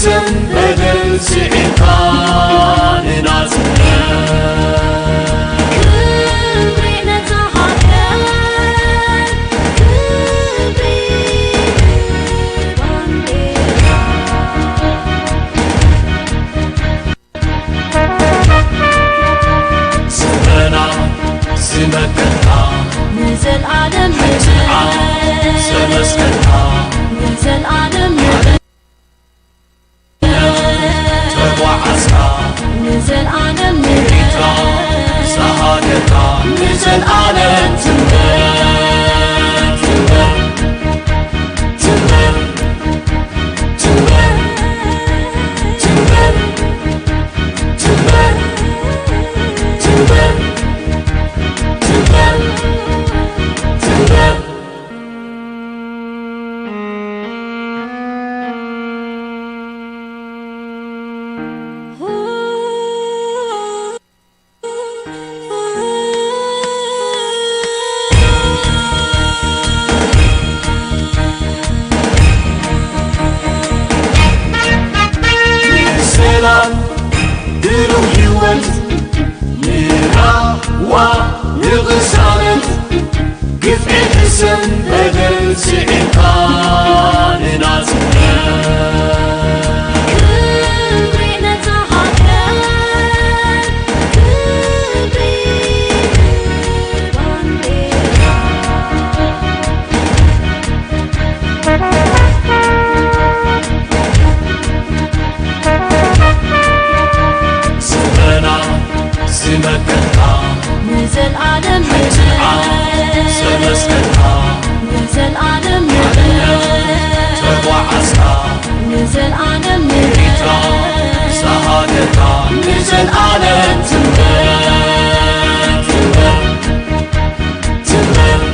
ስም በደል ስዒርካ ንናጽነት። ክብሪ ነታ ሃገር፣ ክብሪ ንባንዴራ። ስምረና ዝመከትካ ንዘልኣለም ሕትና ዘመስከትካ ንዘልኣለም ተጓዓዝካ ንዘልኣለም ንኤርትራ ዝሃገርካ ንዘልኣለም ትንበር፣ ትንበር፣ ትንበር፣ ትንበር፣ ትንበር፣ ትንበር፣ ትንበር፣ ትንበር፣ ትንበር። ሰላም ብሩህ ህይወት ንራዋ ንቕሳነት ግፍዒ ሕሰም በደል ስዒርካ ንናጽነት። ክብሪ ነታ ሃገር፣ ክብሪ ንባንዴራ። ስምረና ዝመከትካ ንዘልኣለም ሕትና ዘመስከትካ ንዘልኣለም ተጓዓዝካ ንዘልኣለም ኤርትራ ዝሃገርካ ንዘልኣለም ትንበር፣ ትንበር፣ ትንበር።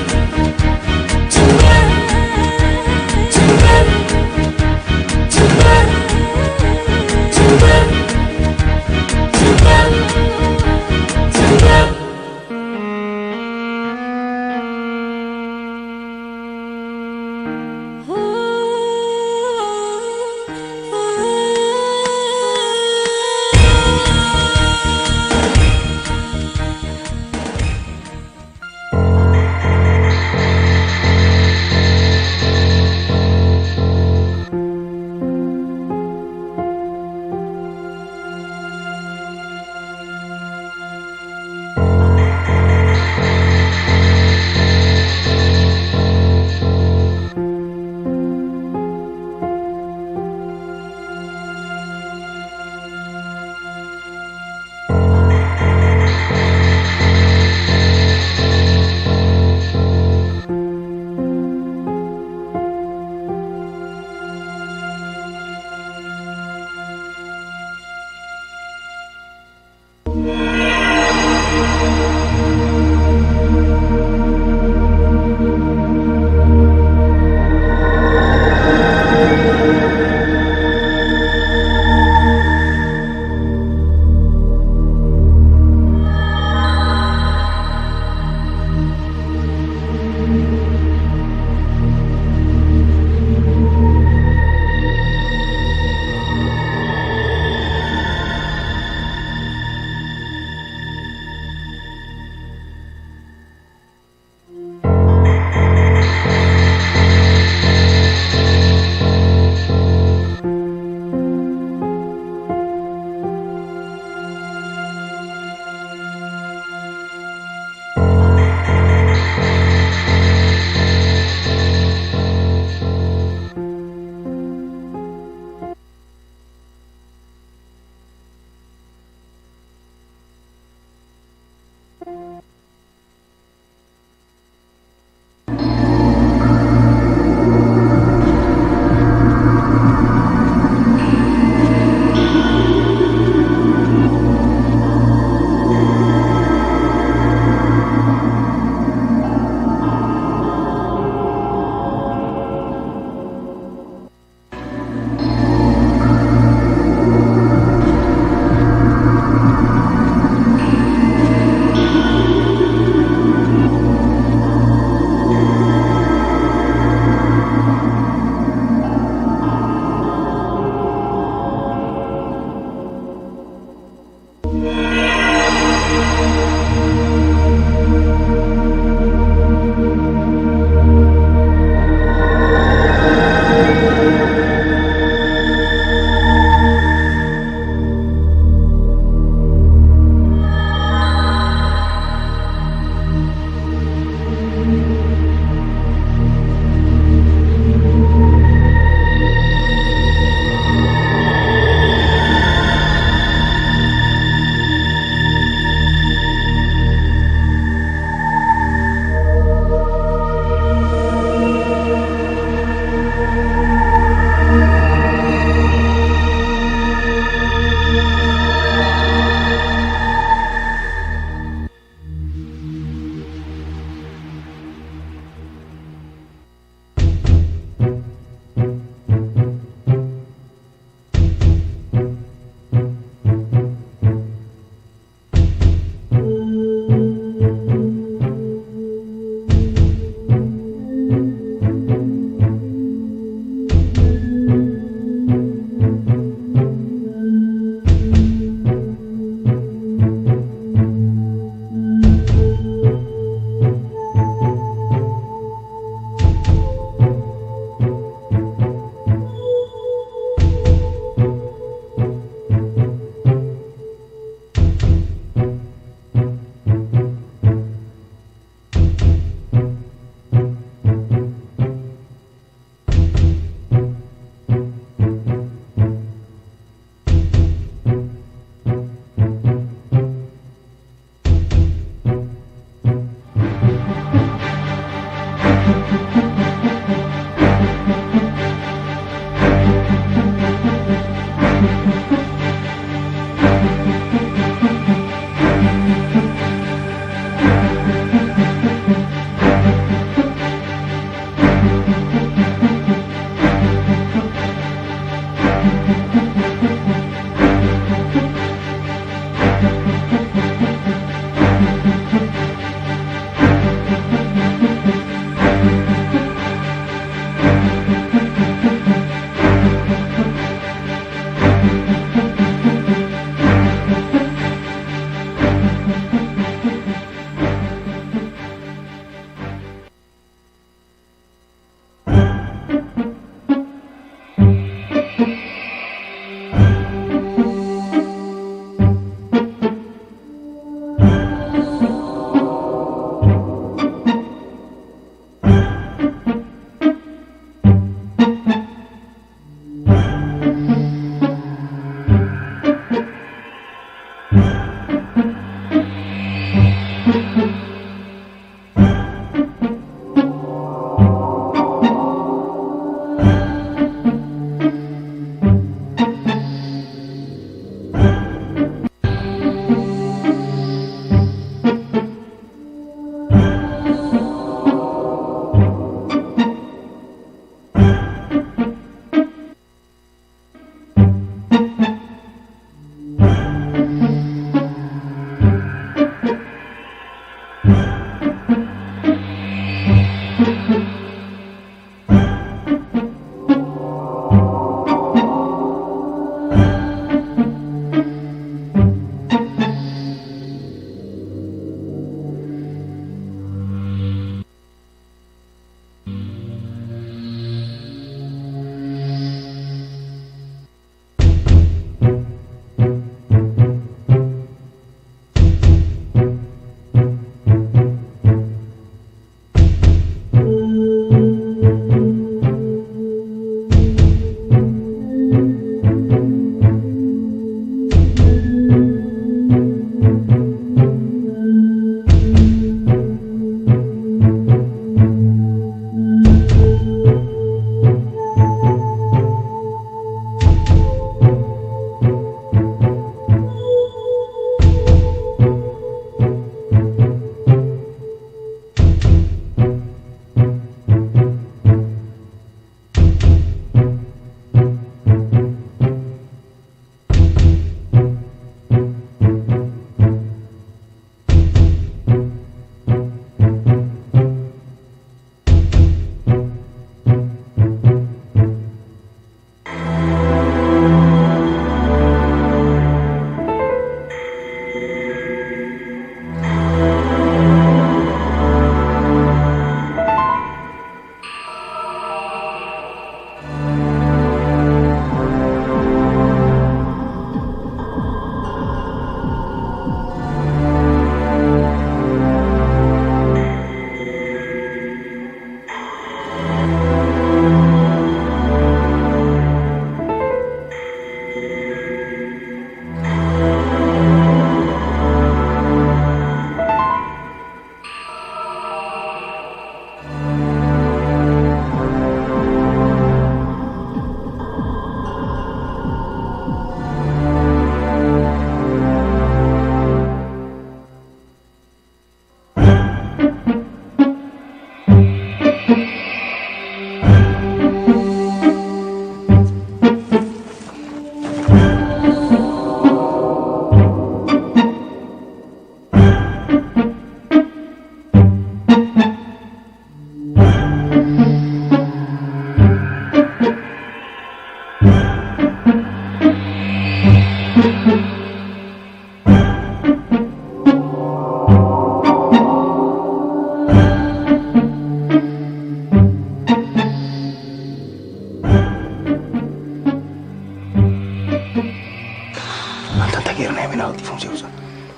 ኣንታ እንታይ ገይርና እዮም ኢና ቀልጢፎም ዘይወፁ?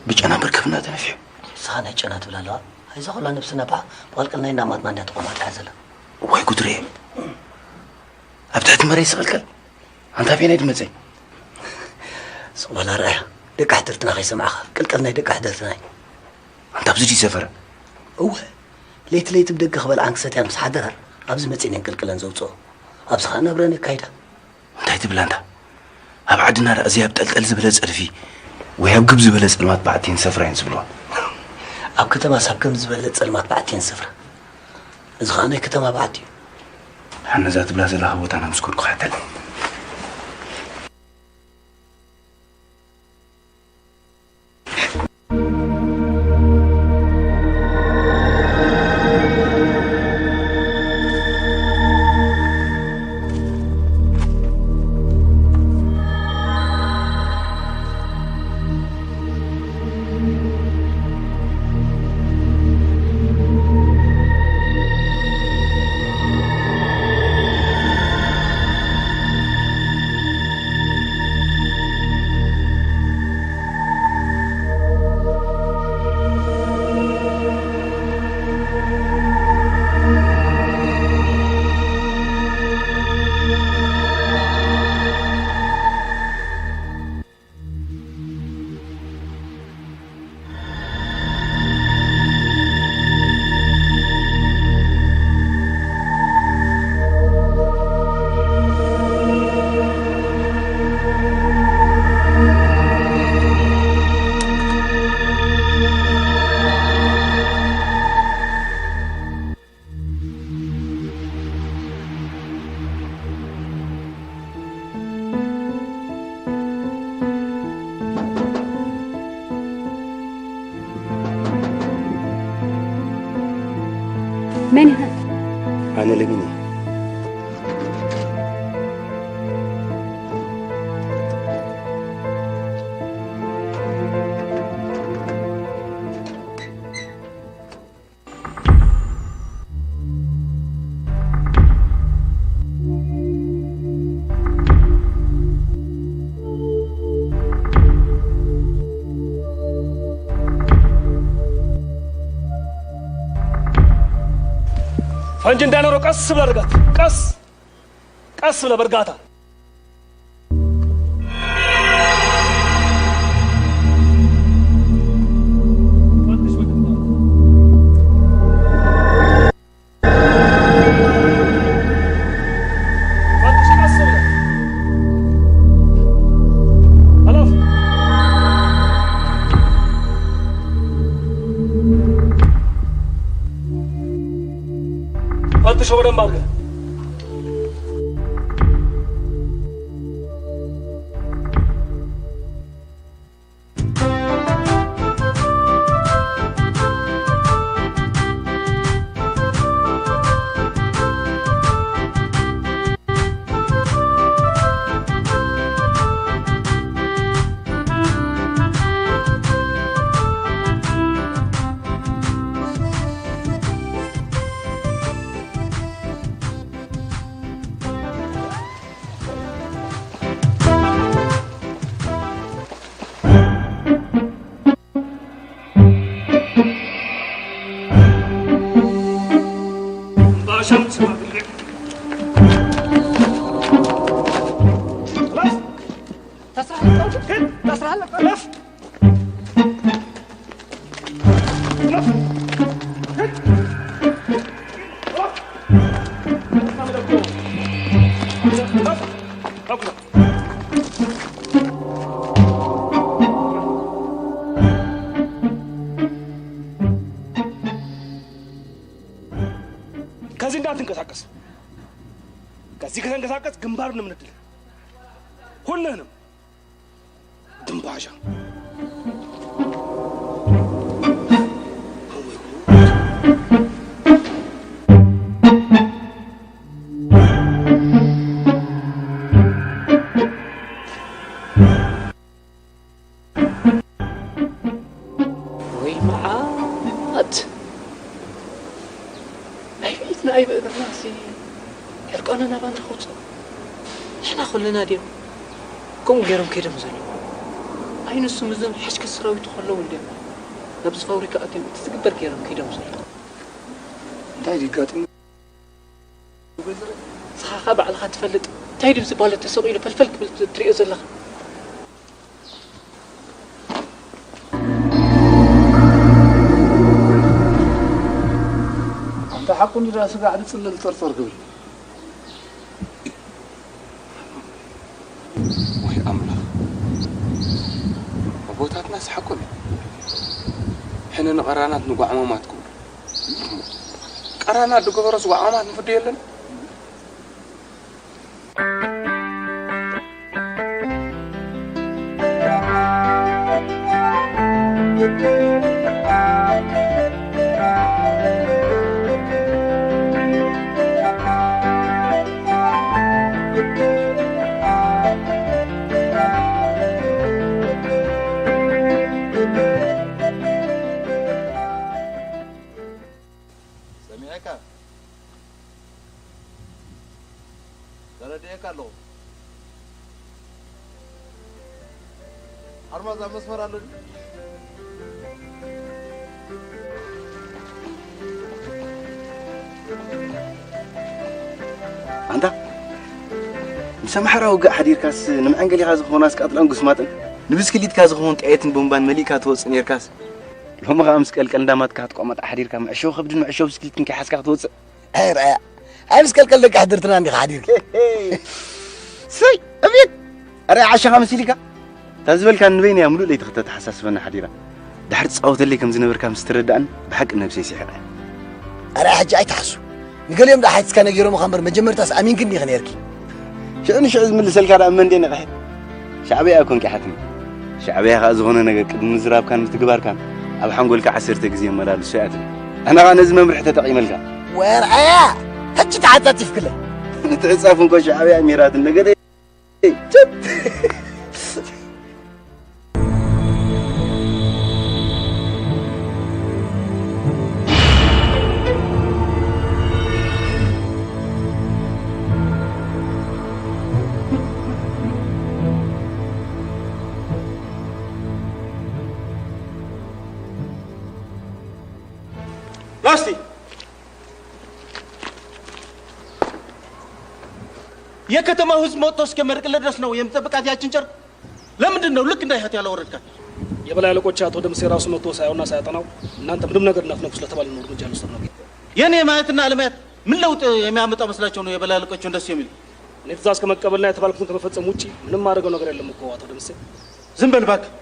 ብጨና ብርክብና ተነፊሑ። ንስኻ ናይ ጨና ትብል ኣለዋ? ኣይዛ ኩላ ነብስና ብዓ-፣ ብቐልቅል ናይ እናማትና እንድያ ተቖማጥያ ዘላ። ወይ ጉድሬ! ኣብ ትሕቲ መሬት ዝቐልቀል? ኣንታ ኣበየናይ ድመፀ? ስቕ በል ኣርኣያ። ደቂ ሕድርትና ከይሰማዕኻ። ቅልቅል ናይ ደቂ ሕድርትና እዩ። ኣንታ ኣብዚ ድዩ ሰፈረ? እወ። ለይቲ ለይቲ ብደገ ክበልዓን ክሰትያን ምስ ሓደራ፣ ኣብዚ መፂኤን እየን ቅልቅለን ዘውፅኦ። ኣብዚ ኸዓ ናብረን የካይዳ። እንታይ ትብል ኣንታ? ኣብ ዓድና ደኣ እዚ ኣብ ጠልጠል ዝበለ ፀድፊ ወይ ኣብ ግብ ዝበለ ፀልማት በዓቲ እየን ዝሰፍራ እየን ዝብልዋ። ኣብ ከተማስ ኣብ ከም ዝበለ ፀልማት በዓቲ እየን ዝሰፍራ። እዚ ኸዓ ናይ ከተማ በዓቲ እዩ። ደሓን ነዛ ትብላ ዘለኻ ቦታ ናብ ምስ ከድኩ ክሕተል። ለሚኒ። ፈንጂ እንዳይኖረው ቀስ ብለህ ርገጥ። ቀስ ቀስ ብለህ በእርጋታ። ፈትሽ በግንባር። ፈትሽ ቀስ ብለህ። እለፍ። ፈትሾ በደንብ አድርገህ። ከዚህ እንዳትንቀሳቀስ። ከዚህ ከተንቀሳቀስ ግንባር ነው የምንድልህ። ሁልህንም ድንባሻ። ወይ መዓት! ኣይብኢትና ኣይብእግርናሲ ዕርቃንና ናባና ከውፅእ። ንሕና ከለና ድዮም ከምኡ ገይሮም ከይዶም ዘለዉ? ኣይንሱ ምስዞም ሓሽከ ሰራዊቱ ከለዉ እንድዮም ናብዚ ፋብሪካ ኣትዮም እቲ ዝግበር ገይሮም ከይዶም ዘለዉ። እንታይ ድዩ ኣጋጢሙ? ንስኻ ኸኣ ባዕልኻ ትፈልጥ። እንታይ ድዩ ዝባለ ተሰቒሉ ፈልፈል ክብል ት-፣ ትሪኦ ዘለኻ? ኣንታ ሓቁ እንዲ ደኣ ስጋዕ ድጽለል ጸርጸር ክብል። ወይ ኣምላኽ። ኣቦታትናስ ሓቁ እንዲ። ሕነ ንቐራናት ንጓዕማማት ክብሉ። ቀራናት ዝገበሮስ ጓዕማማት ንፍዱ የለን? ሰሚዐካ? ተረዲኤካ ኣለኹ። ሓርማዝ ኣብ መስመር ኣሎ ድዩ? ኣንታ፣ ምስ ኣምሓራ ውግእ ሓዲርካስ ንመዐንገሊኻ ዝኸውን ኣስቃጥላን ጉስማጥን፣ ንብስክሊትካ ዝኸውን ጥየትን ቦምባን መሊእካ ትወጽእ ኔርካስ፣ ሎሚ ኸኣ ምስ ቀልቀል እንዳማትካ ክትቋመጥ ሓዲርካ መዕሸዊ ከብድን መዕሸዊ ብስክሊትን ከይሓዝካ ክትወጽእ። ኣይ ርኣያ፣ ኣይ ምስ ቀልቀል ደቂ ሓድርትና እንዲኻ ሓዲርኪ። ሰይ፣ እቤት! ኣረ ዓሻኻ መሲልካ? እታ ዝበልካ ንበይነያ ምሉእ ለይቲ ከተተሓሳስበና ሓዲራ። ድሕሪ ትጻወተለይ ከም ዝነበርካ ምስ ተረዳእኒ፣ ብሓቂ ነብሰይ ስሒቐ። ኣረ ሕጂ ኣይትሓሱ። ንገሊኦም ደኣ ሓቲትካ ነጊሮምኻ እምበር፣ መጀመርታስ ኣሚንክኒ ኢኺ ነይርኪ። ሽዑ ንሽዑ ዝምልሰልካ ደኣ እመ እንዴ ነቕሐ። ሻዕብያ እኮ እንቂሓትኒ። ሻዕብያ ኸኣ ዝኾነ ነገር ቅድሚ ምዝራብካን ምትግባርካን ኣብ ሓንጎልካ ዓሰርተ ግዜ የመላልሶ እያ ትብል። ኣነ ኸኣ ነዚ መምርሒ ተጠቒመልካ። ወርኣያ! ሕጂ ተዓጻጺፍክለይ። ንትዕጻፍ እንኮ ሻዕብያ ሚራት ነገደ። ጭት። ላስቲ የከተማው ህዝብ መጥቶ እስከሚመርቅለት ድረስ ነው የምጠብቃት ያችን ጨርቅ። ለምንድን ነው ልክ እንዳይሃት ያላወረድካት? የበላይ አለቆች አቶ ደምሴ ራሱ መጥቶ ሳያውና ሳያጠናው እናንተ ምንም ነገር እንዳትነኩ ስለተባለ ነው እርምጃ ልንወስድ ነው። የኔ ማየትና አለማየት ምን ለውጥ የሚያመጣ መስላቸው ነው የበላይ አለቆቹ እንደሱ የሚሉ? እኔ ትእዛዝ ከመቀበልና የተባልኩትን ከመፈጸም ውጪ ምንም ማድረገው ነገር የለም እኮ አቶ ደምሴ። ዝም በል እባክህ።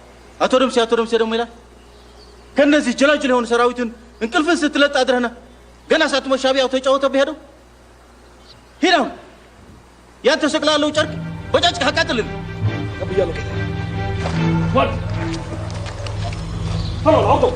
አቶ ደምሴ፣ አቶ ደምሴ ደግሞ ይላል። ከነዚህ ጅላጅል የሆኑ ሰራዊትን እንቅልፍን ስትለጥ አድረህና ገና ሳትሞት ሻዕቢያው ተጫወተብህ ሄደው። ሂድ አሁን። ያን ተሰቅሎ ያለው ጨርቅ በጫጭ አቃጥልልኝ። ተቀብያለሁ ጌታ። ወድ ቶሎ አውጣው።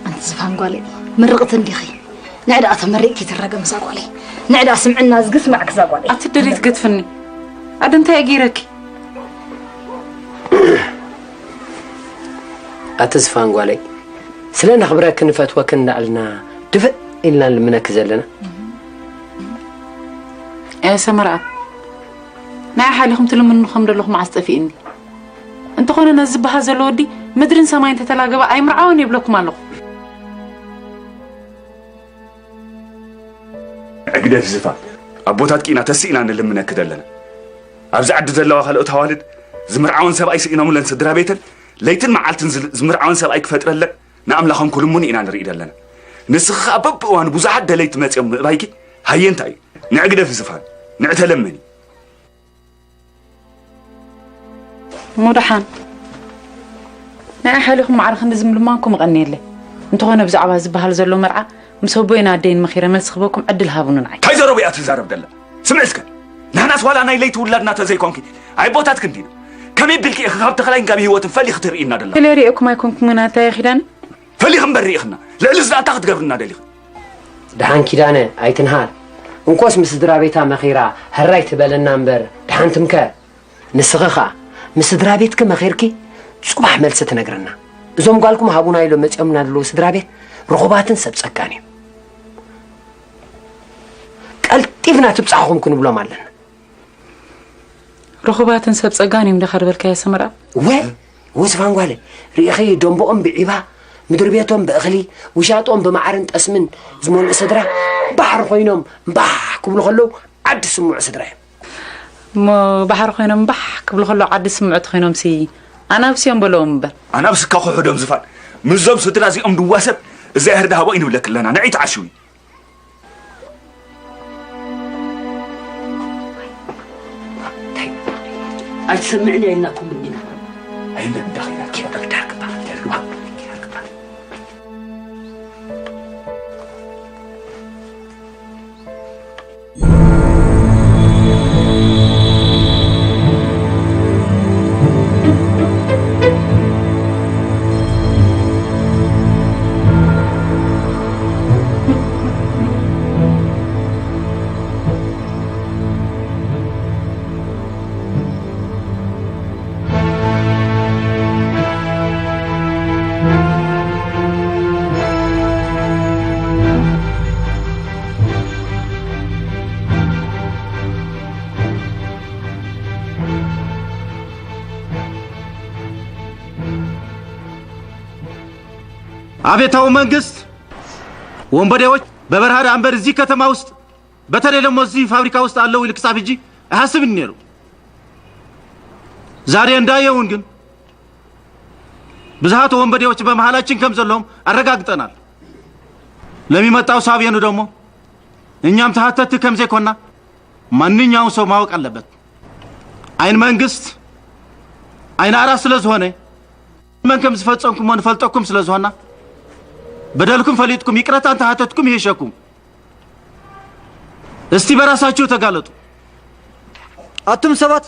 ኣንቲ ዝፋን ጓለይ፣ ምርቕቲ እንዲኺ። ንዕዳ ተመሪቕኪ ትረገም እዛ ጓለይ። ንዕዳ ስምዕና ዝግስማዕክ እዛ ጓለይ። ኣቲ ደሊት ገትፍኒ። ኣደ እንታይ ገይረኪ? ኣቲ ዝፋን ጓለይ፣ ስለ ነኽብረክን ንፈትወክን እንዳኣልና ድፍእ ኢልና ንልምነኪ ዘለና። ኣየ ሰመርኣ፣ ንዓይ ሓሊኹም ትልምኑ ከም ዘለኹም መዓስ ጠፊእኒ። እንተኾነ ነዚ ዝበሃል ዘሎ ወዲ ምድርን ሰማይን ተተላገበ ኣይምርዓዎን ይብለኩም ኣለኹ። እግደፍ ዝፋን፣ ኣቦታትኪ ኢና ተስኢና ንልምነኪ ዘለና። ኣብዚ ዓዲ ዘለዋ ካልኦት ኣዋልድ ዝምርዓወን ሰብኣይ ስኢኖምለን ስድራ ቤተን ለይትን መዓልትን ዝል-፣ ዝምርዓወን ሰብኣይ ክፈጥረለን ንኣምላኾም ክልምኑ ኢና ንርኢ ዘለና። ንስኺ ኸኣ በብእዋኑ ብዙሓት ደለይቲ መጺኦም ምእባይኪ ሃየ እንታይ እዩ? ንዕግደፍ ዝፋን፣ ንዕተለምኒ። እሞ ደሓን ንዓይ ሓሊኹም ማዕረ ክንዲ ዝምልማንኩም እቐንየለይ። እንተኾነ ብዛዕባ ዝበሃል ዘሎ መርዓ ምስ ኣቦይን ኣደይን መኺረ መልሲ ክበኩም ዕድል ሃቡኒ ንዓይ። እንታይ ዘረባ እያ ትዛረብ ደላ? ስምዒ እስከ። ንሕናስ ዋላ ናይ ለይቲ ውላድና ተዘይኮንኪ ኣቦታትኪ እንዲና። ከመይ ቢልኪ ኢኺ ካብ ተኽላይን ካብ ህይወትን ፈሊኺ ትርእይና ደላ? ገለ ሪኤኩም ኣይኮንኩምን ኣታየ ኪዳነ? ፈሊኺ እምበር ሪኢኽና። ልዕሊ እዚ ደኣ እንታይ ክትገብርና ደሊኺ? ደሓን ኪዳነ ኣይትንሃር። እንኮስ ምስ ስድራ ቤታ መኺራ ህራይ ትበለና እምበር ደሓን ትምከር። ንስኺ ኸኣ ምስ ስድራ ቤትኪ መኺርኪ ጽባሕ መልሲ ትነግርና። እዞም ጓልኩም ሃቡና ኢሎም መጺኦምና ዘለዉ ስድራ ቤት ርኹባትን ሰብ ጸጋን እዮም። ቀልጢፍና ትብጻሕኹም ክንብሎም ኣለና። ርኹባትን ሰብ ጸጋን እዮም ዲኻ ዝበልካዮ ሰመርኣ? ወ-፣ ወስፋን ጓለ፣ ርኢኺ ደንበኦም ብዒባ፣ ምድሪ ቤቶም ብእኽሊ፣ ውሻጦም ብመዓርን ጠስምን ዝመልኡ ስድራ፣ ባሕሪ ኮይኖም እምባሕ ክብሉ ከለዉ ዓዲ ስምዑ ስድራ እዮም። እሞ ባሕሪ ኮይኖም እምባሕ ክብሉ ከለዉ ዓዲ ስምዑ ተኾይኖምሲ ኣናብስ እዮም በለዎም እምበር። ኣናብስ እካ ክሕዶም ዝፋን፣ ምስዞም ስድራ እዚኦም ድዋሰብ እዛ የህርዳ ሃቦ እዩ ንብለኪ ኣለና። ንዒ ተዓሽዊ። ኣይትሰምዕን እያ ኢልናኩም እንዲና። ኣይነ እንዳኺዳ ኪዳ ኪዳ ክባ ኪዳ ክባ ኪዳ ክባ። አብዮታዊ መንግስት ወንበዴዎች በበረሃ ዳንበር እዚህ ከተማ ውስጥ በተለይ ደግሞ እዚህ ፋብሪካ ውስጥ አለው ይልክ ሳብ እጂ አያስብን ነሩ። ዛሬ እንዳየውን ግን ብዛት ወንበዴዎች በመሃላችን ከም ዘለውም አረጋግጠናል። ለሚመጣው ሳብየኑ ደግሞ እኛም ተሃተት ከም ዘይኮና ማንኛውም ሰው ማወቅ አለበት። አይን መንግስት አይን አራ ስለዝሆነ መን ከም ዝፈጸምኩም ንፈልጠኩም ስለዝሆና በደልኩም ፈሊጥኩም ይቅረታ እንተሃተትኩም ይሄሸኩም። እስቲ በራሳችሁ ተጋለጡ። ኣቱም ሰባት፣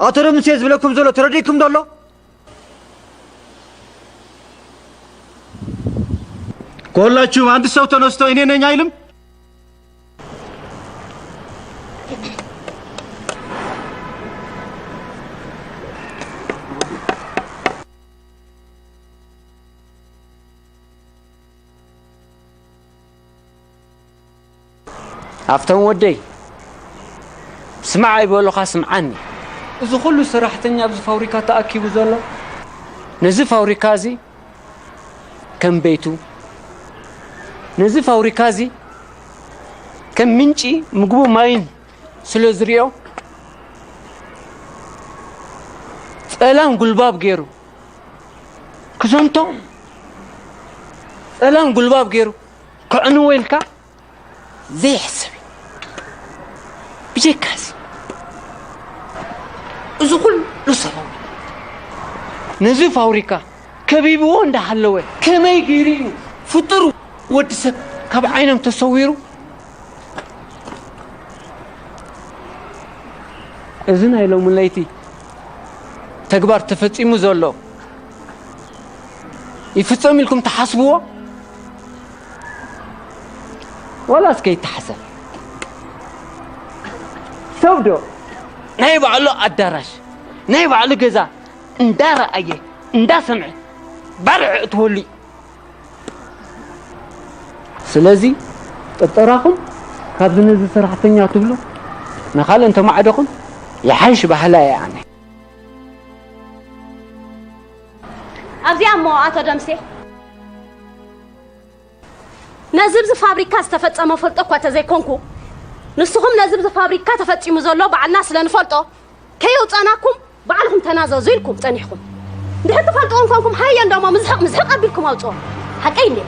ኣቶ ደምሴ ዝብለኩም ዘሎ ተረዲእኩም ዶ ኣሎ? ከሁላችሁም አንድ ሰው ተነስቶ እኔ ነኝ አይልም። ሃብቶም ወደይ፣ ስማዕ ኣይበሉኻ፣ ስምዓኒ። እዚ ኩሉ ሰራሕተኛ ኣብዚ ፋብሪካ ተኣኪቡ ዘሎ፣ ነዚ ፋብሪካ እዚ ከም ቤቱ፣ ነዚ ፋብሪካ እዚ ከም ምንጪ ምግቡ ማይን ስለ ዝሪኦ፣ ጸላም ጉልባብ ገይሩ ክዘምቶ፣ ጸላም ጉልባብ ገይሩ ከዕንዎ ኢልካ ዘይሕሰብ እዩ። ብጀካዚ እዚ ኩሉ ሰብኣዊ ነዚ ፋብሪካ ከቢብዎ እንዳሃለወ ከመይ ገይሩ እዩ ፍጡር ወዲ ሰብ ካብ ዓይኖም ተሰዊሩ? እዚ ናይ ሎሚ ለይቲ ተግባር ተፈጺሙ ዘሎ ይፍጸም ኢልኩም ትሓስብዎ? ዋላስ ከይተሓሰብ? ሰብ ዶ ናይ ባዕሉ ኣዳራሽ፣ ናይ ባዕሉ ገዛ እንዳረኣየ እንዳሰምዐ ባርዕ እትወሉ እዩ። ስለዚ ጥርጠራኹም ካብዚ ነዚ ሰራሕተኛ ትብሉ ንኻልእ እንተማዕደኹም ይሓይሽ በሃላይ እየ ኣነ። ኣብዚኣ እሞ ኣቶ ደምሴ ነዚ ብዚ ፋብሪካ ዝተፈጸመ ፈልጦ እኳ ተዘይኮንኩ ንስኹም ነዚ ብዚ ፋብሪካ ተፈጺሙ ዘሎ ባዕልና ስለ ንፈልጦ ከየውጻናኩም ባዕልኹም ተናዘዙ ኢልኩም ጸኒሕኩም። እንድሕር ትፈልጥዎ እንኮንኩም ሃየ እንዶሞ ምዝሕቕ ምዝሕቕ ኣቢልኩም ኣውጽኦ። ሓቀይ እንዴ?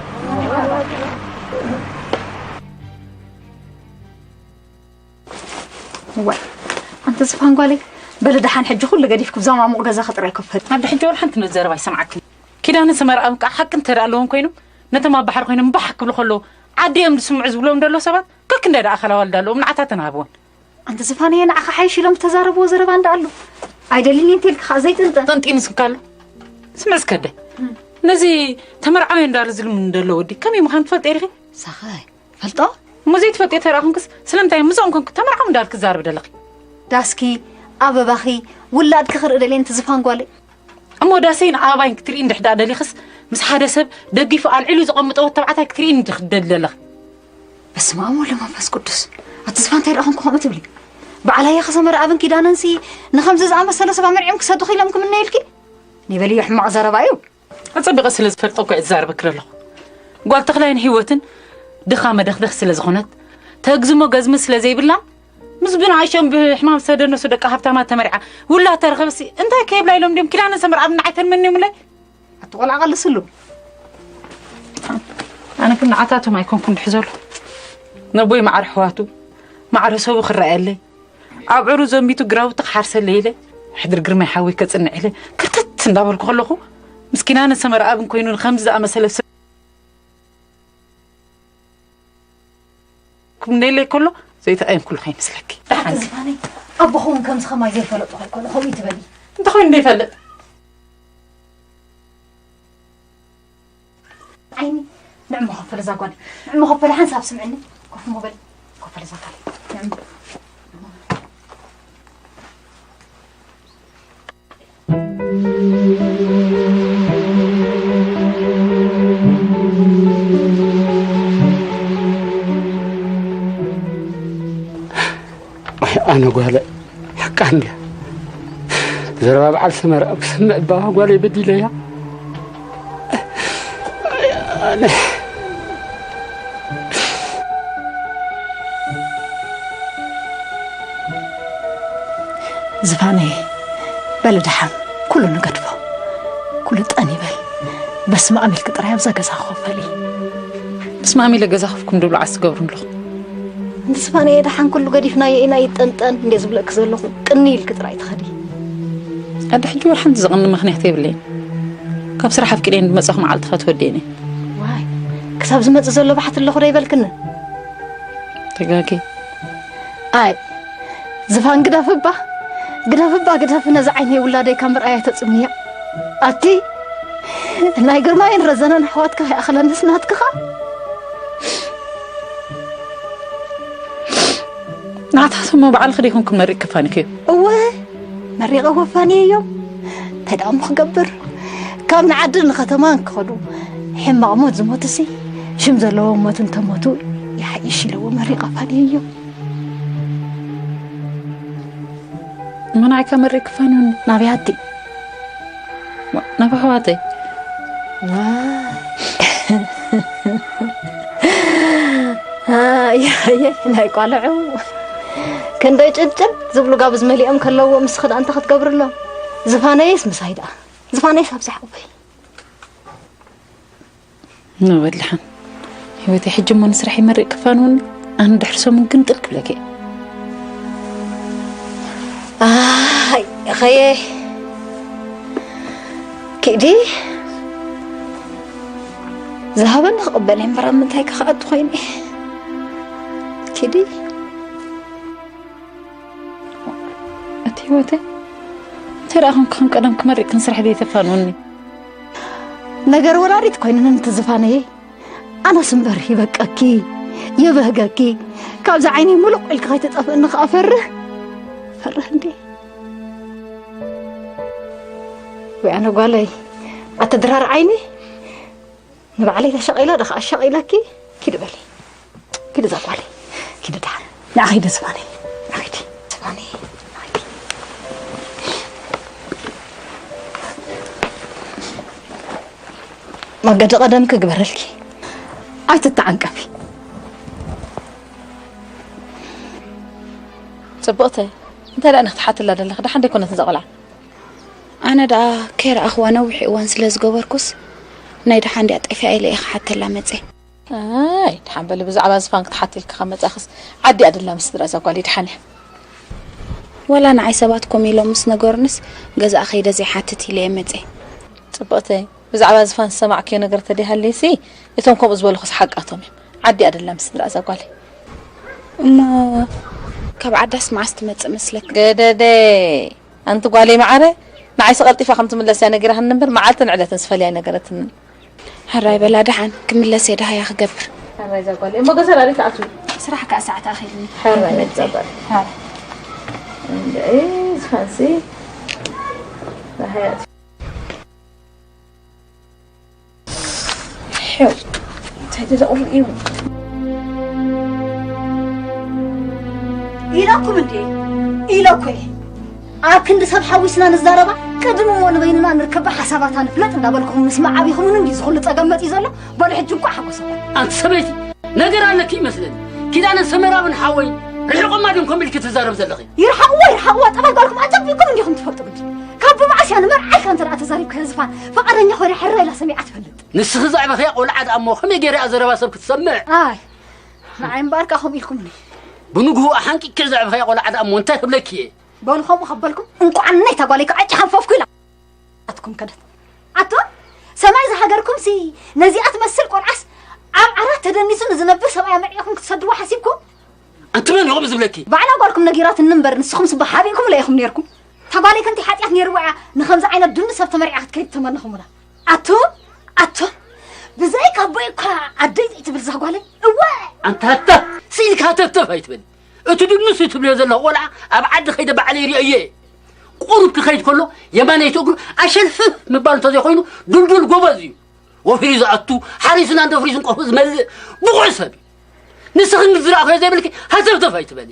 ዋይ ኣንቲ ዝፋን ጓለይ፣ በሊ ደሓን ሕጂ ኩሉ ገዲፍኪ ብዛ ማሙቕ ገዛኺ ጥራይ ኮፍ በሊ። ኣደ ሕጂ ወላ ሓንቲ ዘረባ ኣይሰምዓክን። ኪዳነ ሰመርኣብ ከኣ ሓቂ እንተ ደኣ ኣለዎም ኮይኖም ነቶም ኣብ ባሕሪ ኮይኖም ባሕ ክብሉ ከለዉ ዓዲ እዮም ዝስምዑ ዝብልዎም ደለዉ ሰባት ከክንደይ ደኣ ኣኻል ኣዋልድ ኣለዎም ንዓታተን ሃብወን። ኣንቲ ዝፋነየ ንዓኻ ሓይሽ ኢሎም ዝተዛረብዎ ዘረባ እንዳ ኣሎ ኣይደልን እየ እንተልኪ ከዓ ዘይጥንጠን። ጠንጢንስ እንካሎ ስምዕስ ከደ ነዚ ተመርዓዊ እንዳር ዝልም እንደሎ ወዲ ከመይ ምዃን ትፈልጥ ኢሪኺ? ሳኻይ ፈልጦ እሞ ዘይትፈልጥዮ ተረኣኹንክስ ስለምንታይ ምስኦም ኮንኩ ተመርዓዊ እንዳር ክዛረብ ደለኺ? ዳስኪ ኣበባኺ ውላድኪ ክርኢ ደልየ ኣንቲ ዝፋን ጓለይ። እሞ ዳሰይን ኣበባይን ክትርኢ እንድሕዳእ ደሊኽስ ምስ ሓደ ሰብ ደጊፉ ኣልዒሉ ዘቐምጦ ወዲ ተባዕታይ ክትርኢ እንዲ ክትደሊ ደለኺ። በስመ ኣብ ወወልድ ወመንፈስ ቅዱስ ኣቲ ዝፋን እንታይ ደኣ ኾንኩ ከምኡ ትብሊ? በዓል ሃየ ከሰመረ ኣብን ኪዳነንሲ ንኸምዚ ዝኣመሰለ ሰብ ኣመርዕዮም ክሰዱኺ ኢሎም ክምነዩልኪ? ናይ በልዮ ሕማቕ ዘረባ እዩ። ኣጸቢቐ ስለ ዝፈልጦ እኮ እየ ዝዛረበኪ ዘለኹ። ጓል ተኽላይ ንህይወትን ድኻ መደኽደኽ ስለ ዝኾነት ተግዝሞ ገዝሚ ስለ ዘይብላን ምስ ብንኣሽቶም ብሕማም ዝተደነሱ ደቂ ሃብታማት ተመርዓ ውላድ ተረኸበሲ እንታይ ከይብላ ኢሎም ድዮም ኪዳነ ሰመር ኣብ ንዓይ ተልመንዮምለይ? ኣቲ ቆልዓ ቀልስሉ። ኣነ ግን ንዓታቶም ኣይኮንኩን ድሕዘሉ። ነቦይ ማዕረ ኣሕዋቱ ማዕረ ሰቡ ክረኣየለይ ኣብዕሩ ዘንቢቱ ግራውቲ ክሓርሰለይ ኢለ ሕድሪ ግርማይ ሓወይ ከጽንዕ ኢለ ክርትት እንዳበልኩ ከለኹ ምስ ኪዳነ ሰመር ኣብን ኮይኑ ንከምዚ ዝኣመሰለ ሰብ ክምነየለይ ከሎ ዘይተቐየምኩሉ ከይመስለኪ። ደሓን ዝፋነይ ኣቦኹም ከምዚ ከማይ ዘይፈለጡ ከይኮነ ከምኡ ትበሊ። እንተኾይኑ ዘይፈልጥ ዓይኒ ንዕሞ ከፈለ እዛ ጓል ንዕሞ ከፈለ ሓንሳብ ስምዕኒ ኮፍ እሞ በሊ ኮፈለ እዛ ጓል ንዕሞ ኣነ ጓለ ሓቃ እንድያ ዘረባ በዓል ሰመረ ኣብ ክሰምዕ እባ ጓለይ በዲለያ ኣነ ዝፋነይ፣ በል ደሓን ኩሉ ንገድፎ። ኩሉ ጠን ይበል። በስመ ኣብ ኢልኪ ጥራይ ኣብዛ ገዛ ክኸፈል እዩ። በስመ ኣብ ኢለ ገዛ ከፍኩም ድብሉ ዓስ ትገብሩ ኣለኹ። ንስፋነየ ደሓን ኩሉ ገዲፍናዮ ኢና ይጠንጠን እንደ ዝብለኪ ዘለኹ ቅኒ ኢልኪ ጥራይ ትኸዲ። ኣደ ሕጂ ወላ ሓንቲ ዘቕኒ ምኽንያት የብለይን። ካብ ስራሕ ኣፍቂደን ዝመጻኹ መዓልቲ ከትወደየን እየ። ዋይ፣ ክሳብ ዝመጽእ ዘሎ ባሕቲ ኣለኹ ዶ ይበልክኒ? ተጋጊ። ኣይ፣ ዝፋን ግደፍባ፣ ግደፍባ፣ ግደፍ። ነዚ ዓይነይ ውላደይ ካብ ምርኣያ ተጽምያ። ኣቲ፣ ናይ ግርማይን ረዘነን ኣሕዋትካ ይኣኽለንስ ናትክኻ? ናታቶም ባዕልኺ ዲኹም ክመሪቕ ክፋንክዩ? እወ፣ መሪቐ ወፋንየዮም። እንታይ ደኣ እሞ ክገብር? ካብ ንዓድን ንከተማን ክኸዱ ሕማቕ ሞት ዝሞትሲ፣ ሽም ዘለዎ ሞት እንተሞቱ ይሓይሽ ኢለዎ መሪቐ ፋንየዮም። ንመን ኢኻ መሪቕ ክፋንዩኒ? ናበይ ኣቲ? ናብ ኣሕዋተይ። ዋይ። ኣየ፣ ኣየ፣ ናይ ቆልዑ። ክንደይ ጭብጭብ ዝብሉ ጋብዝ መሊኦም ከለዎ ምስ ክዳን እንታይ ክትገብርሎም? ዝፋነይስ ምሳይ ደኣ። ዝፋነይስ ኣብዛ ሓወይ። ንበል ደሓን። ህይወተይ ሕጂ እሞ ንስራሕ ይመርቕ ክፋንውኒ። ኣነ ድሕሪ ሰሙን ግንጥል ክብለኪ እየ። ኣይ፣ ኸየ። ኪዲ። ዝሃበኒ ክቕበል እየ እምበር ኣብ ምንታይ ክኸኣቱ ኮይነ። ኪዲ። እቲ ህይወተይ እንታይ ደኣ ኮንኩ ከም ቀደም ክመርቕ ክንስራሕ ደይ ተፋንውኒ። ነገር ወራሪት ኮይንንን ትዝፋነየ። ኣነስ እምበር ይበቀኪ፣ ይበህገኪ። ካብዚ ዓይነይ ሙሉቕ ኢልኪ ከይትጠፍእኒ ከኣ ፈርህ። ፈርህ እንዴ። ወይ ኣነ ጓለይ፣ ኣቲ ድራር ዓይኒ፣ ንባዕለይ ተሸቒለ ዶ ከኣ ሸቒለኪ? ኪዲ በሊ። ኪዲ እዛ ጓለይ። ኪዲ ደሓን። ንዓ ኺዲ ዝፋነይ። ንዓ ኺዲ ዝፋነይ። ንዓ ኺዲ። መገዲ ቀደም ክግበረልኪ። ኣይትተዓንቀፊ። ጽብቕተይ፣ እንታይ ደኣ ንኽትሓትላ ደለኺ? ደሓን ደይኮነትን እዛ ቆልዓ? ኣነ ደኣ ከይረኣኽዋ ነዊሕ እዋን ስለ ዝገበርኩስ፣ ናይ ደሓን ድያ ጠፊኣ ኢለ እየ ክሓተላ መጸ። ኣይ፣ ደሓን በሊ፣ ብዛዕባ ዝፋን ክትሓቲ ኢልኪ ካብ መጻኽስ፣ ዓዲ እያ ደላ ምስ ስድራ እዛ ጓለይ፣ ደሓን እያ። ወላ ንዓይ ሰባት ኮም ኢሎም ምስ ነገሩንስ፣ ገዛእ ከይደ ዘይሓትት ኢለ እየ መጸ። ጽብቕተይ፣ ብዛዕባ ዝፋን ዝሰማዕክዮ ነገር ተደይሃልዩሲ፣ እቶም ከምኡ ዝበሉኽስ ሓቃቶም እዮም። ዓዲ እያ ደላ ምስ ስድራ እዛ ጓለይ። እሞ ካብ ዓዳስ መዓስ ትመጽእ መስለኪ? ገደደ፣ ኣንቲ ጓለይ መዓረ፣ ንዓይሲ ቀልጢፋ ከም ትምለስ እያ ነጊራትኒ እምበር፣ መዓልትን ዕለትን ስፈልያ ኣይነገረትንን። ሕራይ በላ፣ ደሓን ክምለስ እየ፣ ደሃያ ክገብር። ሕራይ እዛ ጓለይ። እሞ ገዛ ዳኣ ትኣትዊ? ስራሕ ከኣ ሰዓት ኣኺልኒ። ሕራይ እዛ ጓለይ። ሕራይ። እንደ፣ እ፣ ዝፋንሲ፣ ደሃያ ሕው፣ እንታይ ደለ ቁሪ እዩ? ኢለኩም እንዴ? ኢለኩ እየ። ኣብ ክንዲ ሰብ ሓዊስና ንዛረባ፣ ቅድሚ እሞ ንበይንና ንርከባ ሓሳባታ ንፍለጥ እንዳበልኩም ምስማዕ ኣቢኹምኒ እንዲ ዝኹሉ ጸገም መጺኡ ዘሎ? በሉ ሕጂ እንኳዕ ሓጎሰኩም። ኣንቲ ሰበይቲ፣ ነገር ኣለኪ ይመስለኒ። ኪዳነ ሰመራብን ሓወይ ርሕቆማ ድዮም ከምኡ ኢልኪ ትዛረብ ዘለኺ? ይርሓቕዎ፣ ይርሓቕዎ፣ ጠባይ ጓልኩም ኣጸቢቕኩም እንዲኹም ትፈልጡ ግዲ። ካብ ብመዓስ እያ ንመርዓይ ኢልካ እንተ ደኣ ተዛሪብካዮ ዝፋን፣ ፍቓደኛ ኮይና ሕራይ ኢላ ሰሚዓ ትፈልጥ። ንስኺ ዘዕበኽያ ቆልዓ ደኣ እሞ ከመይ ገይራ እያ ዘረባ ሰብ ክትሰምዕ? ኣይ፣ ንዓይ እምበኣር ከኣ ከምኡ ኢልኩምኒ። ብንግሆ ሓንቂቅኪ ዘዕበኽያ ቆልዓ ደኣ እሞ እንታይ ክብለኪ እየ? በሉ ከምኡ ከበልኩም፣ እንቋዕ ናይታ ጓለይ ከኣ ዕጭ ሓንፈፍኩ ኢላ ኣትኩም ከደት። ኣቶ፣ ሰማይ ዝሃገርኩምሲ፣ ነዚኣ ትመስል ቆልዓስ ኣብ ዓራት ተደኒሱ ንዝነብር ሰብኣይ ኣመዕዒኹም ክትሰድዎ ሓሲብኩም? ኣንቲ መን ኢኹም ዝብለኪ? ባዕላ ጓልኩም ነጊራትኒ እምበር፣ ንስኹምስ ብሓቢእኩምላ ኢኹም ኔርኩም። እታ ጓለይ ከምቲ ሓጢኣት ኔርዋ እያ ንኸምዚ ዓይነት ድኑ ሰብ ተመርዒያ ክትከይድ ተመነኹምላ። ኣቱም፣ ኣቱም፣ ብዘይካ ኣቦይ እኳ ዓደይ ዘይትብል እዛ ጓለይ። እወ! ኣንታ ሃታ፣ ስኢልካ ሃተፍተፍ ኣይትበል። እቲ ድኑስ እዩ ትብልዮ ዘለኺ ቆልዓ ኣብ ዓዲ ከይደ ባዕለይ ሪኦዮ እየ። ቁሩብ ክኸይድ ከሎ የማነይቲ እግሩ ኣሸልፍፍ ምባል እንተዘይኮይኑ ድልዱል ጎበዝ እዩ። ወፊሩ ዝኣቱ፣ ሓሪስን ኣንደፍሪስን ቆፎ ዝመልእ ብቑዕ ሰብ እዩ። ንስኺ ምስ ዝረኣኽዮ ዘይብልኪ ሃተፍተፍ ኣይትበሊ።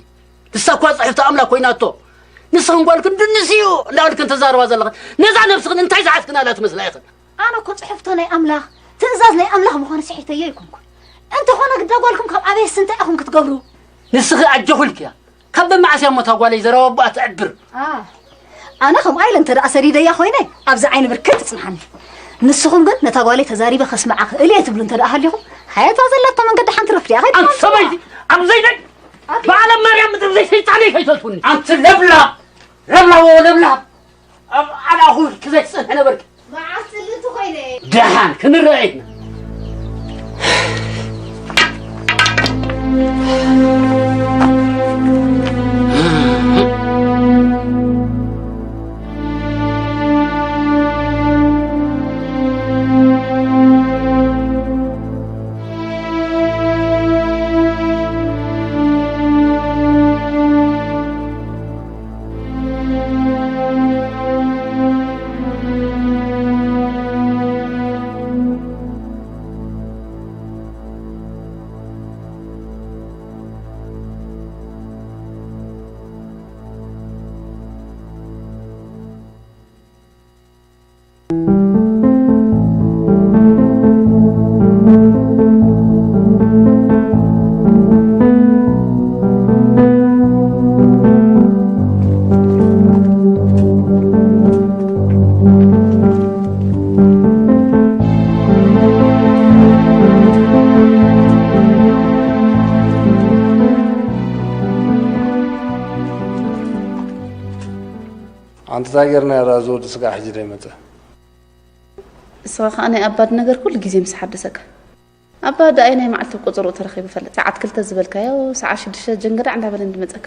ንሳ እኳ ጽሕፍቲ ኣምላኽ ኮይናቶ፣ ንስኽን ጓልክን ድንስ እዩ እንዳበልክን ተዛርባ ዘለኽን፣ ነዛ ነብስኽን እንታይ ዝሓዝክን ኣላ ትመስላ ኢኽን? ኣነ እኮ ጽሕፍቶ ናይ ኣምላኽ፣ ትእዛዝ ናይ ኣምላኽ ምዃኑ ስሒተዮ ኣይኮንኩን። እንተኾነ ግዳ ጓልኩም ካብ ኣበየስ እንታይ ኢኹም ክትገብሩ? ንስኺ ኣጆኺ ኢልክያ። ካብ በመዓስ እያ እሞ እታ ጓለይ ዘረባ ኣቦኣ ትዕብር? ኣ፣ ኣነ ከምኣ ኢለ እንተ ደኣ ሰዲደያ ኮይነ፣ ኣብዚ ዓይኒ ብርክት ትጽንሓኒ። ንስኹም ግን ነታ ጓለይ ተዛሪበ ከስምዓ ክእል እየ ትብሉ እንተ ደኣ ሃሊኹም፣ ሃያ እታ ዘላቶ መንገዲ ሓንቲ ረፍድያ ከይድ ኣንተ ሰበይቲ፣ ኣብ ዘይደይ፣ ኣቲ በዓለ ማርያም ምድሪ ዘይሰይጣነይ ከይተልፉኒ። ኣንቲ ለብላብ፣ ለብላብ፣ ለብላብ። ኣብ ኣናኹ ክዘይ ትጸንሒ ነበርኪ። መዓስ ጽልእቲ ኮይነ? ደሓን ክንረኣይ ኢና። ኣንቲ እንታይ ጌርና ራዙ ወዲ ስጋ ሕጂ ደይ መጸ? ንስኻ ከኣ ናይ ኣባድ ነገር ኩሉ ግዜ ምስ ሓደሰካ። ኣባድ ኣየናይ መዓልቲ ብቁጽርኡ ተረኺቡ ይፈልጥ? ሰዓት ክልተ ዝበልካዮ ሰዓት ሽዱሽተ ጀንገዳ እንዳበለ እንድመጸካ።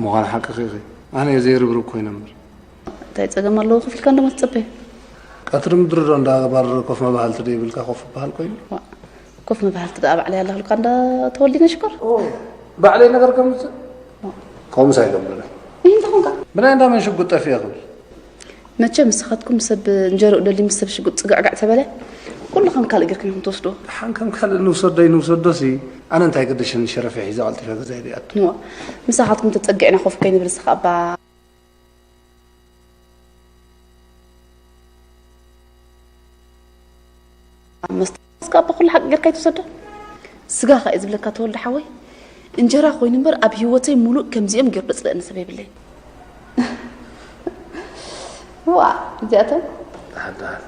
ምዃኑ ሓቅኺ ኢኺ። ኣነ እየ ዘይርብርብ ኮይነ እምበር። እንታይ ጸገም ኣለዎ? ከፊልካ እንዶ ትጸበዮ። ቀትሪ ምድሪ ዶ እንዳባረረ ኮፍ መባህልቲ ዶ ይብልካ ኮፍ በሃል ኮይኑ? ዋ፣ ኮፍ መባህልቲ ደኣ ባዕለይ ኣለኽልካ እንዳ ተወልዲነ ሽኮር። ኦ፣ ባዕለይ ነገር ከምጽእ? ከምኡስ ኣይገብርን። ይህ እንተኾንካ? ብናይ እንዳ መን ሽጉጥ ጠፊኤ ክብል? መቸም ንስኻትኩም ሰብ እንጀርኡ ደሊ ምስ ሰብ ሽጉጥ ጽግዕግዕ ተበለ፣ ኩሉ ከም ካልእ ጌርኩም ኢኹም ትወስድዎ። ደሓን ከም ካልእ ንውሰዶ ኣይንውሰዶሲ፣ ኣነ እንታይ ገደሸኒ ሸረፈይ ሒዘ ቀልጢፈ ገዛይ ድኣቱ። እዋ፣ ምሳኻትኩም ተጸጊዕና ኮፍ ከይንብል እስኻ እባ መስተ እስካ እባ ኩሉ ሓቂ ጌርካ ኣይትውሰዶ። ስጋኻ እየ ዝብለካ ተወልደ ሓወይ። እንጀራ ኮይኑ እምበር ኣብ ህይወተይ ሙሉእ ከምዚኦም ጌሩ ደጽለአኒ ሰብ የብለይ። ዋ፣ እዚኣቶም ደሓን ደሓን።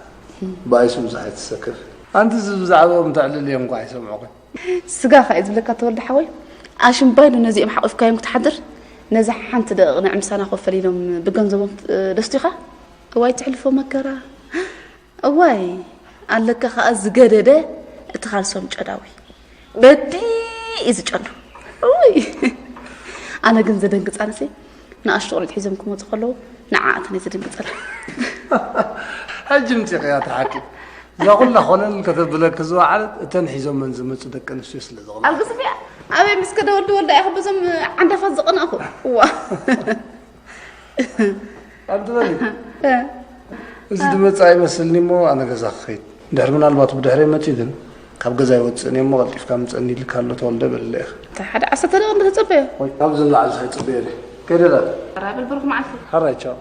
ብኣይ ስም ብዙሕ ኣይትሰከፍ። ኣንቲ እዚ ብዛዕባኦም ተዕልል እዮም እኳ ኣይሰምዑ። ስጋኻ እየ ዝብለካ ተወልደ ሓወይ። ኣሽምባይ ዶ ነዚኦም ሓቂፍካዮም ክትሓድር? ነዛ ሓንቲ ደቂቕ ንዕምሳና ኮፍ ፈሊሎም ብገንዘቦም ደስቲኻ? እዋይ ትሕልፎ መከራ። እዋይ፣ ኣለካ ከኣ ዝገደደ እቲ ካልሶም ጨዳዊ። በዲ እዩ ዝጨሉ። እውይ። ኣነ ግን ዘደንግጻንሲ ንኣሽቱ ቆልዑት ሒዞም ክመጹ ከለዉ ንዓኣተን እየ ዝድንግጸላ። ሕጂ ምጺኽያ እቲ ሓቂ። እዛ ኩላ ኮለል ከተብለኪ ዝወዓለት እተን ሒዞመን ዝመጹ ደቂ ኣንስትዮ ስለ ዝቕልዓ። ኣብ ግዝፊያ ኣበይ ምስ ከደ ወዲ ወልዳ ኢኻ በዞም ዓንዳፋት ዝቐናእኹ። እዋ። ኣንቲ በሊ። እ። እዚ ድመጽእ ኣይመስልኒ እሞ ኣነ ገዛ ክኸይድ። ድሕሪ ምናልባት ብድሕሪ መጺኡ ግን ካብ ገዛ ኣይወጽእን እየ እሞ ቀልጢፍካ ምጸኒ ኢልካ ኣሎ ተወልደ በልለ ኢኻ። እታ ሓደ ዓሰርተ ደቂቕ እንዶ ተጸበዮ። ወይ ካብዚ ንላዕሊ ኣይጽበዮ እየ። ከይደ ዳ። ራብል ብሩኽ መዓልቲ። ሓራይ ቻው።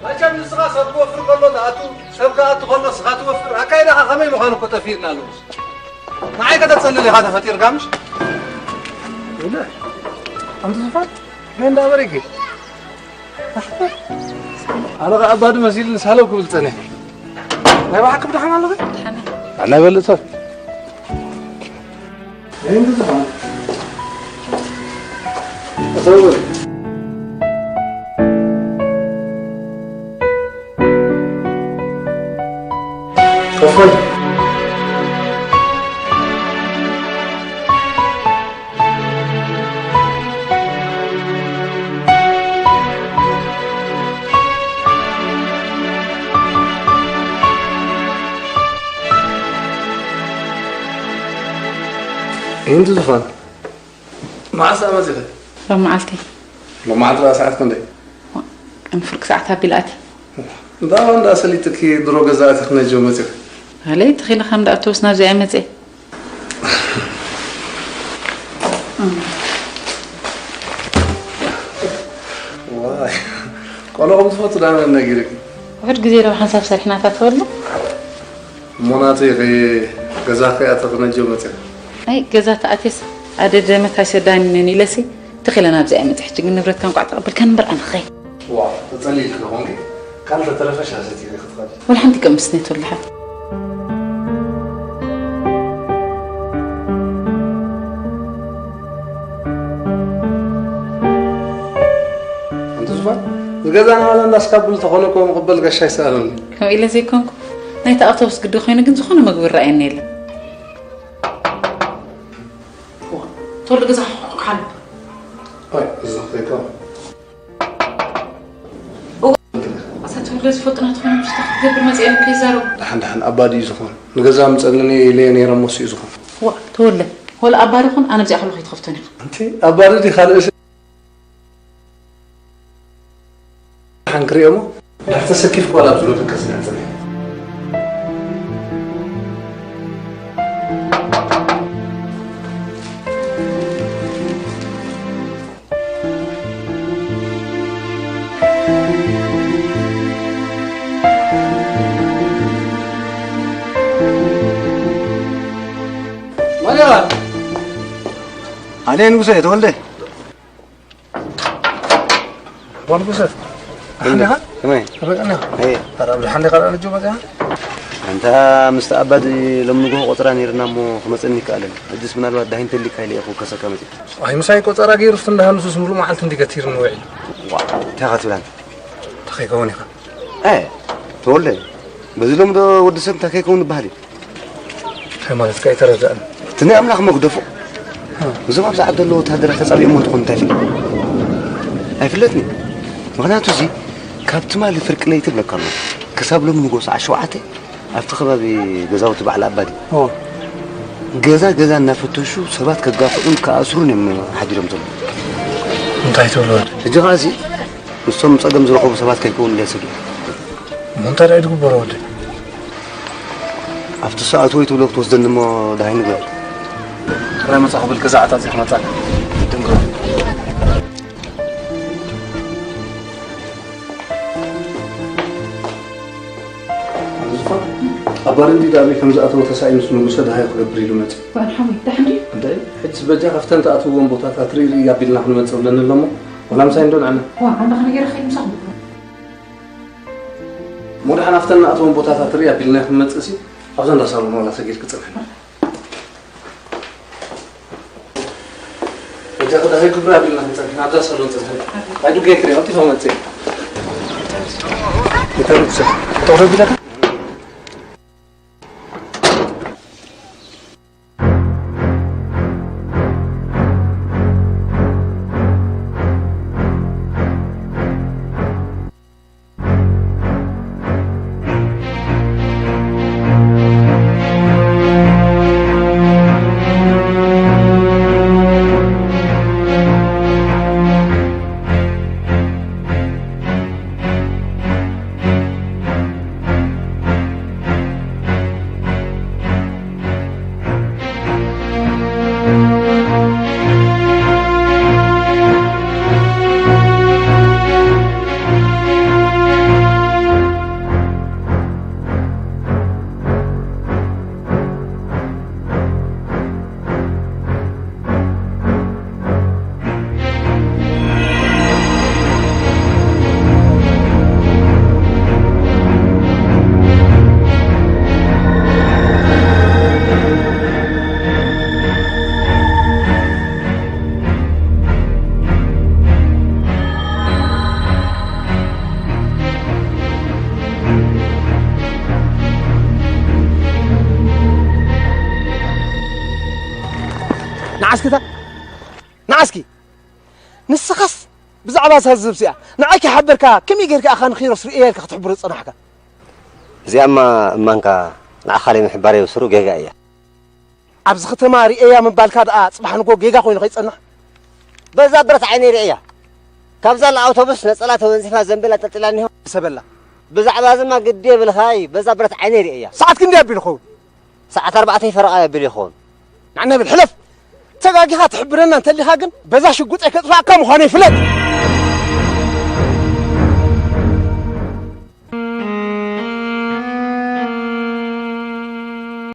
መቸም ንስኻ ሰብ ክወፍር ከሎ ትኣቱ፣ ሰብ ክኣቱ ከሎ ንስኻ ትወፍር። ኣካይዳኻ ከመይ ምዃኑ እኮ ጠፊእና ኣሎ። ንዓይ ከተጸልል ኢኻ ተፈጢርካ ምሽ? ወለ፣ ኣንቲ ዝፋን፣ ከመይ እንዳበረኪ? ኣነ ኸኣ ኣባዲ መሲልኒ ሳለው ክብል ጸኒሐ። ናይ ብሓቂ ብደሓን ኣለኺ? ደሓን እየ። ኣና ይበልጽ ሰብ። ይህን ብዙ ሆነ። እሰው በል። ይንቱ ዝፋን፣ መዓስ ደኣ መጺኺ? ሎም መዓልቲ። ሎም መዓልቲ ደኣ ሰዓት ክንደይ? ቅድሚ ፍርቂ ሰዓት ኣቢላ ኣትየ። እንዳ እንዳ ሰሊጥኪ ድሮ ገዛ ኣቲ ክነጀው መጺኺ። ኣለይ ተኺለ ከም ደኣ ኣውቶቡስ ናብዚኣ እየ መጺኤ። ዋይ፣ ቆልዑኹም ትፈቱ ዳ መን ነጊርኪ? ውሑድ ግዜ ዶ ሓንሳብ ሰሪሕናታ ትበሉ? እሞ ናተይ ኸ ገዛ ከይኣተ ክነጀው መጺኺ? ኣይ ገዛ ተኣትየስ ኣደደመት ኣይሰዳንን ኢለሲ ተኺለ ናብዚኣ እየ መጺኤ። ሕጂ ግን ንብረትካ እንቋዕ ተቐበልካኒ እምበር ኣነ ክኸይድ። ዋ፣ ተጸሊልኪ ዶ ኾንኪ? ካልእ ተተረፈ ሻሂ ሰቲኺ ክትኸዲ። ወላ ሓንቲ ቀምስ ነይ ትወልሓ። ኣንቲ ዙፋን፣ ንገዛና ዋላ እንዳስካብል ተኾነ እኮ ምቕበል ጋሻ ይሰኣለኒ። ከምኡ ኢለ ዘይኮንኩ፣ ናይታ ኣውቶቡስ ግዲ ኮይኑ ግን ዝኾነ መግቢ ይረኣየኒ የለን። ዋ፣ ተወልደ ገዛ ክሓሉ። ኣይ፣ እዚ ዘይከውን። እዋ፣ ኣታ ተወልደ ዝፈልጡ ናትኾነ ምሽታ ክትገብር መጺኦም ከይዛረቡ። ደሓን፣ ደሓን፣ ኣባዲ እዩ ዝኾን። ንገዛ ምጸልኒ ኢለ ነይረ፣ እሞ እሱ እዩ ዝኾን። ዋ፣ ተወልደ፣ ወላ ኣባዲ ኹን፣ ኣነ ኣብዚኣ ከለኹ ኣይትኸፍቶን ኢኻ። ኣንቲ ኣባዲ ዲኻ ርእሲ? ደሓን ክርእዮ እሞ፣ ድሕር ተሰኪፍ ጓል ኣብ ዝሎ ድቀስ እያ ጽንሕ። ማን ኢኻ? ኣነ ንጉሰ ተወልደ። ጓል ንጉሰ፣ ደሓን ዲኻ? ከመይ? ርቀና። ኣይ። ኣረ፣ ደሓን ዲኻ? ደኣ ንጆ መጽኣ? ኣንታ ምስቲ ኣባዲ ሎም ንግሆ ቆጸራ ነይርና እሞ ክመጽእኒ ይከኣልን። ሕጅስ ምናልባት ዳሂን ተሊካ ኢለ እየ ክውከሰካ መጺእ። ኣይ፣ ምሳይ ቆጸራ ገይሩ፣ እስቲ እንዳሃንሱስ ምሉእ መዓልቲ እንዲ ገቲርኒ ውዒሉ። ዋ፣ እንታይ ኢኻ ትብል ኣንታ? እንታይ ከይከውን ኢኻ? ኣይ፣ ተወልደ፣ በዚ ሎም ዶ ወዲ ሰብ እንታይ ከይከውን ይበሃል እዩ? እንታይ ማለትካ? ኣይተረዳእን። እቲ ናይ ኣምላኽ መግደፎ። እዞም ኣብዚ ዓዲ ዘለዉ ወተሃደራት ተጻቢኦሞ እንትኾኑ እንታይ ይፍለጥ? ኣይፍለጥን እዩ። ምኽንያቱ እዚ ካብ ትማሊ ፍርቂ ለይቲ እብለካ ኣለኹ ክሳብ ሎሚ ንግሆ ሰዓት ሸውዓተ ኣብቲ ከባቢ ገዛውቲ በዓል ኣባዲ እዎ። ገዛ ገዛ እናፈተሹ ሰባት ከጋፍዑን ከኣስሩን እዮም ሓዲሮም ዘለዉ። እንታይ ትብሎ ወዲ? ሕጂ ኸዓ እዚ ምስቶም ጸገም ዝረኸቡ ሰባት ከይከውን ኢለ እሰግእ። እሞ እንታይ ደኣ እዩ ዝግበሮ ወዲ? ኣብቲ ሰዓት ወይ ትብሎ ክትወስደኒ እሞ ደሃይ ንግበር። ጥራይ መጻ ክብል ገዛ ዓጻጺ ክመጻ። ድንግሮ። ኣባሪ እንዲ ዳኣበይ ከም ዝኣተወ ተሳኢኑስ ንጉሰ ደሃይ ክገብር ኢሉ መጺ። ጓል ሓወይ፣ ደሓን ድዩ? እንታይ? ሕጅስ በጃ ካብተን ተኣትውወን ቦታታት ርኢ ርኢ ኣቢልና ክንመጽእ ብለኒ ኣሎ እሞ፣ ዋላ ምሳይ እንዶ ንዕና። ዋ፣ ዓንዳኻ ነገር ከይድ ምሳኹም። እሞ ደሓን ኣብተን ንኣትወን ቦታታት ርኢ ኣቢልና ክንመጽእሲ፣ ኣብዛ እንዳ ሳሎን ዋላ ሰጊርኪ ጽንሒ። በጃኺ ደሃይ ክብሪ ኣቢልና ክንጸንሕ፣ ኣብዛ ሳሎን ጽንሒ። ኣይዱ ጌክሪ፣ ቀልጢፈ መጽእ። ይተርፍ ሰብ። ተውረድ ብለካ? ንዓስክታ ንዓስኪ ንስኻስ ብዛዕባ እዛ ህዝብ እዚኣ ንዓይ ከይሓበርካ ከመይ ጌርካ ኢኻ ንኺሮስ ርእየ ኢልካ ክትሕብሮ ዝጸናሕካ? እዚኣማ እማንካ ንዓኻ ለይምሕባረይ ብስሩ ጌጋ እያ። ኣብዚ ከተማ ርእያ ምባልካ ደኣ ጽባሕ ንጎ ጌጋ ኮይኑ ከይጸንሕ። በዛ ብረት ዓይነይ ርእያ። ካብዛ ኣውቶቡስ ነጸላ ተወንዚፋ ዘንበል ኣንጠልጢላ እኒሆ። ሰበላ። ብዛዕባ ዝማ ግዲ የብልኻይ፣ በዛ ብረት ዓይነይ ርእያ። ሰዓት ክንደይ ኣቢሉ ኸውን? ሰዓት ኣርባዕተ ይፈረቓ የብል ይኸውን። ንዓና ብል ሕለፍ። ተጋጊኻ ትሕብረና እንተሊኻ ግን በዛ ሽጉጠይ ከጥፋእካ ምዃነይ ፍለጥ።